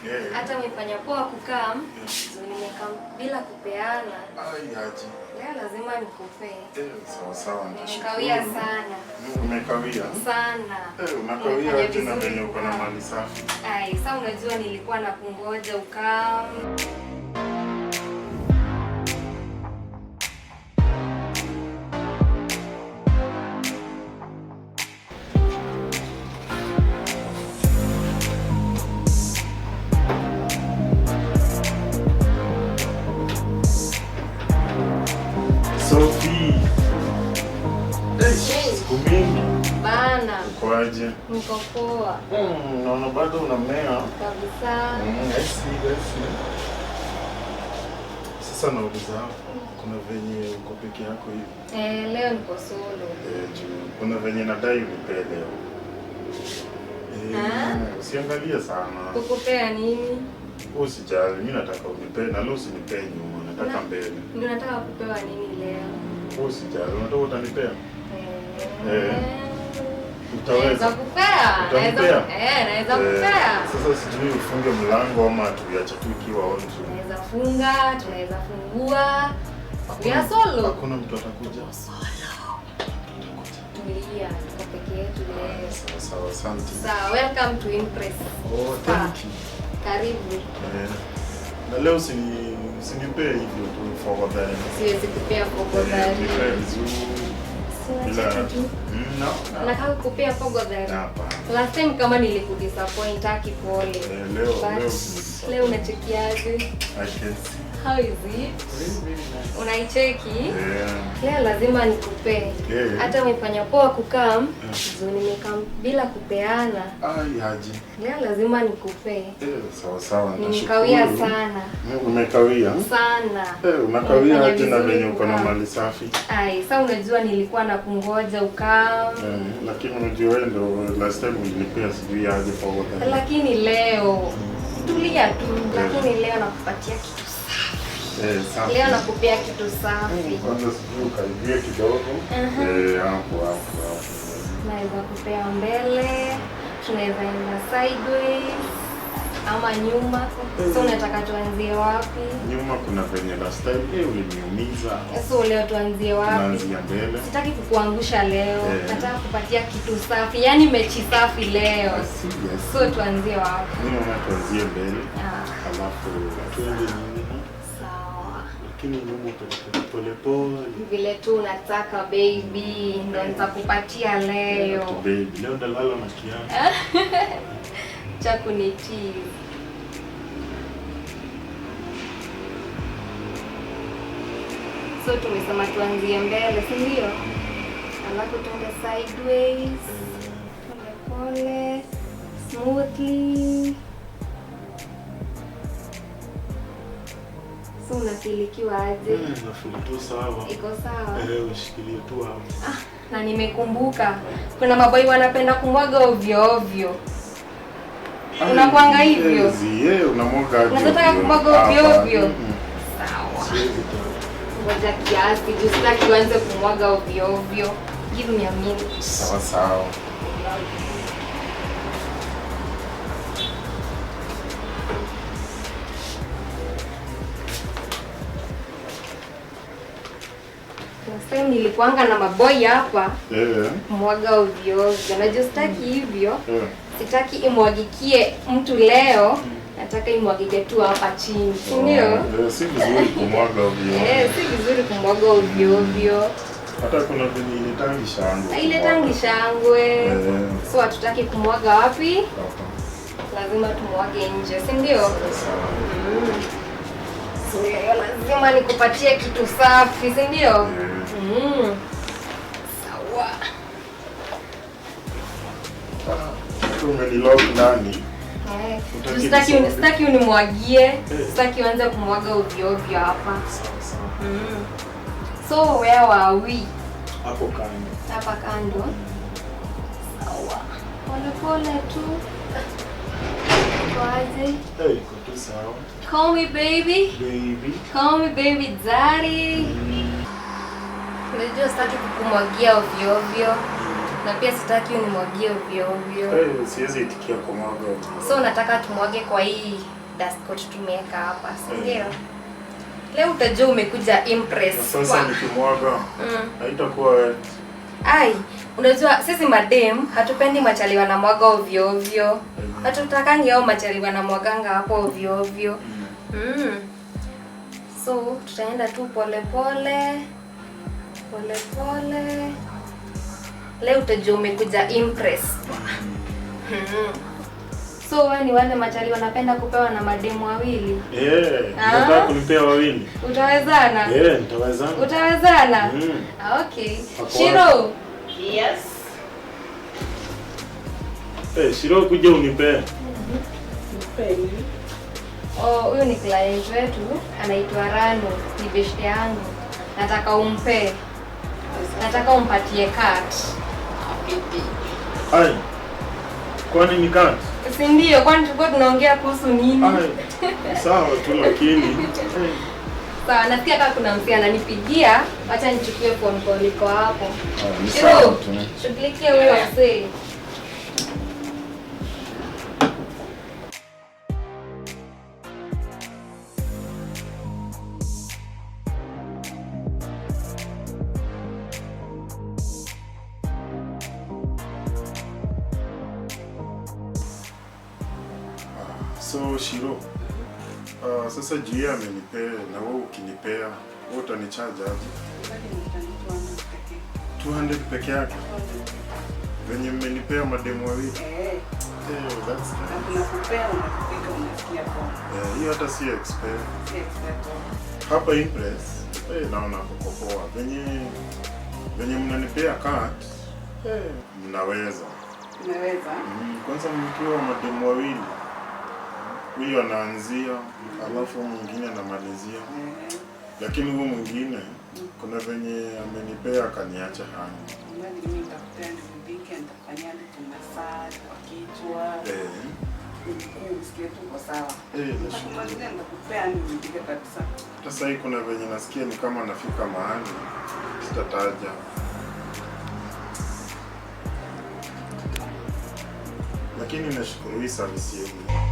Yeah. Hata umefanya poa kukam. Nimekam bila kupeana. Ai, aje. Leo lazima nikupee. Sawa sawa, Nimekawia nitashukuru. sana. Umekawia? Sana. Unakawia Nimefanya aje na vizuri venye uko na kukam. mali safi? Ai, sasa unajua nilikuwa na kungoja ukam. Sophie. Siku mingi. Bana, Uko aje? niko poa Naona bado unamea. kabisa. I see, I see. Sasa nauliza, kuna venye uko peke yako hivi? Leo niko solo. Juu kuna venye nadai unipee leo. Usiangalie sana. Kukupea nini? Usijali, mimi nataka unipee na leo usinipee nyuma, nataka mbele. Ndio nataka kupewa nini leo? Usijali, unataka utanipea? Utaweza? Naweza kupea. Utanipea? Naweza kupea. Sasa sijui ufunge mlango ama tuiache tu ikiwa on tu. Tunaweza funga, tunaweza fungua. We are solo. Hakuna mtu atakuja. Solo. Tulia, tuko peke yetu leo. Sawa sawa, asante. Sawa, welcome to Impress. Oh, thank you. Karibu. Na leo usinipee hivyo tu fogodhari. Siwezi kupea fogodhari. Nipee vizuri. Sinacheki tu. No, no. Nataka kukupea fogodhari. Hapana. Last time kama nilikudisappoint, aki pole. Leo, But leo usinidisappoint. leo unachekiaje? I can see. How is it? Very, very nice. Unaicheki? Yeah. Leo lazima nikupee. Yeah. Hata umefanya poa kukam, juu nimekam bila kupeana. Ai, aje. Leo lazima nikupee. Sawa sawa, nitashukuru. Nimekawia sana. Umekawia? Sana. Unakawia Nimefanya aje na vizuri venye uko na kukam. mali safi? Ai, sasa unajua nilikuwa na kungoja ukam. Lakini unajua wewe ndo last time ulinipea sijui aje fogodhari. Lakini leo tulia tu, lakini leo nakupatia kitu safi. Safi. Leo nakupea kitu safi. Kwanza sijui ukaribie kidogo. Hapo hapo hapo. Naweza kupea mbele, tunaweza enda sideways ama nyuma. So unataka tuanzie wapi? Nyuma kuna venye last time uliniumiza. So leo tuanzie wapi? Tunaanzia mbele. Sitaki kukuangusha leo. Nataka kupatia kitu safi, yaani mechi safi leo. I see, I see. So tuanzie wapi? Mimi naona tuanzie mbele. Alafu tuende nyuma. Sawa. Lakini nyuma pole pole. Vile tu unataka baby, ndo nitakupatia leo. Tu baby, leo ndalala na kiatu. Cha kunitease. So tumesema tuanzie mbele, si ndio? Alafu tuende sideways. Pole pole, smoothly. So unafilikiwa aje? Nafeel tu sawa. Iko sawa? Ushikilie tu hapo. Na nimekumbuka kuna maboi wanapenda kumwaga ovyo ovyo. Unakuanga hivyo? Unamwaga aje? Unataka ovyo? kumwaga ovyo ovyo? Sawa. Siwezi tena. Ngoja kiasi, juu sitaki uanze kumwaga ovyo ovyo. Give me a minute. Sawa sawa. Last time nilikuanga na maboi hapa kumwaga ovyo ovyo. Najua sitaki hivyo. Sitaki imwagikie mtu leo. Nataka imwagike tu hapa chini. Si ndio? Si vizuri kumwaga ovyo. Si vizuri kumwaga ovyo ovyo. Hata kuna venye ile tangi shangwe. Ile tangi shangwe. So hatutaki kumwaga wapi? Hapa. Lazima tumwage nje, si ndio? Sawa sawa. So leo lazima nikupatie kitu safi, si ndio? Sawa. Umenilock ndani. Sitaki unimwagie. Sitaki uanze kumwaga ovyo ovyo hapa. Sawa sawa. So where were we? Hapo kando. Hapa kando. Sawa. Pole pole tu. Kwaje? Iko tu sawa. Call me baby. Baby. Call me baby daddy. Unajua sitaki kukumwagia ovyo ovyo. Na pia sitaki unimwagie ovyo ovyo. Siwezi itikia kumwaga ovyo. So nataka tumwage kwa hii dust coat tumeweka hapa, si ndio? Leo utajua umekuja impress. Sasa nikimwaga haitakuwa. Ai, unajua sisi madem hatupendi machali wanamwaga ovyo ovyo. Hatutakangi hao machali wanamwaganga hapo ovyo ovyo. So tutaenda tu pole pole. Pole pole. Leo utajua umekuja impress. So wewe ni wale machali wanapenda kupewa na mademu wawili? Nataka kunipea wawili. Utawezana? Nitawezana. Utawezana? Okay. Shiro. Yes. Shiro kuja unipee. Oh, huyu ni client wetu, anaitwa Rano, ni beshte yangu. Nataka umpe. Nataka umpatie card. Ai. Kwani ni card? Si ndio, kwani tulikuwa tunaongea kuhusu nini? Ai. Sawa tu lakini. Sawa, nasikia kama kuna msee ananipigia, acha nichukue phone call iko hapo. Ni sawa tu. Shughulikia huyo msee. So Shiro, sasa juu amenipea na wewe ukinipea, wewe utanicharge aje? 200 peke yake. Venye mmenipea mademu wawili. That's nice. Tunakupea, unakupika, unasikia poa. Hiyo hata si expert. Si expert. Hapa Impress, naona kuko poa. Venye mnanipea card, mnaweza. Mnaweza? Kwanza mkiwa mademu wawili. Huyu anaanzia, alafu mwingine anamalizia. Lakini huyu mwingine kuna venye amenipea akaniacha hang. Mimi nitakupea nipike, nitakufanyia massage kwa kichwa. Usikie tu uko sawa. Nashukuru. Nitakupea nipike kabisa. Sasa hii kuna venye nasikia ni kama nafika mahali sitataja. Lakini nashukuru hii service yenu.